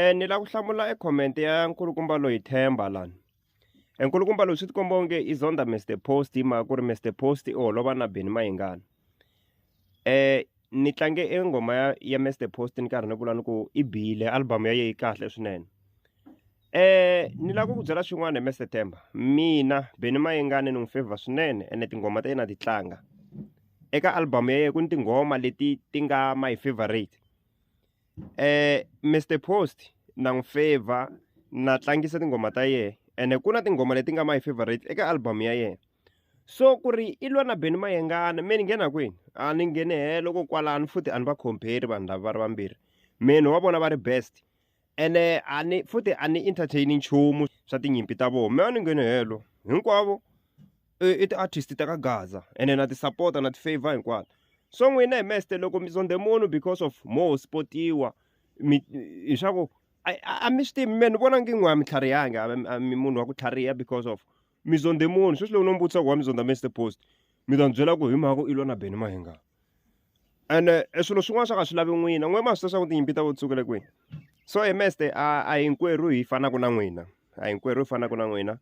Ni lava ku hlamula e comment ya nkulukumba loyi Themba lani. E nkulukumba loyi swi tikomba onge i zonda Mister Post hi mhaka ku ri Mister Post i holova na Benny Mayengani. Ni tlange e nghoma ya Mister Post ni karhi ni vula ni ku i bile album ya ye yi kahle swinene. Ni lava ku ku byela xin'wana hi Mister Themba mina Benny Mayengani ni n'wi favour swinene ene tinghoma ta yena ti tlanga. Eka album ya yena ku ni tinghoma leti ti nga my favourite. Mister Post na n'wi favour na tlangisa tinghoma ta yena ene ku na tinghoma leti nga my favourite eka album ya yena. So ku ri i lwa na Benny Mayengani me ni nghena kwini a ni ngheni helo ko kwalano futhi a ni va compare vanhu lava va ri vambirhi me ni wa vona va ri best ene a ni futhi a ni entertain nchumu swa tinyimpi ta vona me a ni ngheni helo hinkwavo i ti-artist ta ka Gaza ene na ti support na ti favour hinkwato so n'wina hi meste loko mi zonde munhu because of mo spotiwa mi hi swa ku a mi swi tivi me ni vona ngi n'we a mi tlharihanga a mi munhu wa ku tlhariha because of mi zonde munhu sweswi loko no mi vutisa ku wa mi zonda Mister Post mi ta ni byela ku hi mhaka ku i lwa na Benny Mayengani ene e swilo swin'wana swa ka swi lavi n'wina n'we ma swi tiva swa ku tinyimpi ta vo sukele kwini so hi meste a hinkwerhu hi fanaka na n'wina a hinkwerhu hi fanaka na n'wina.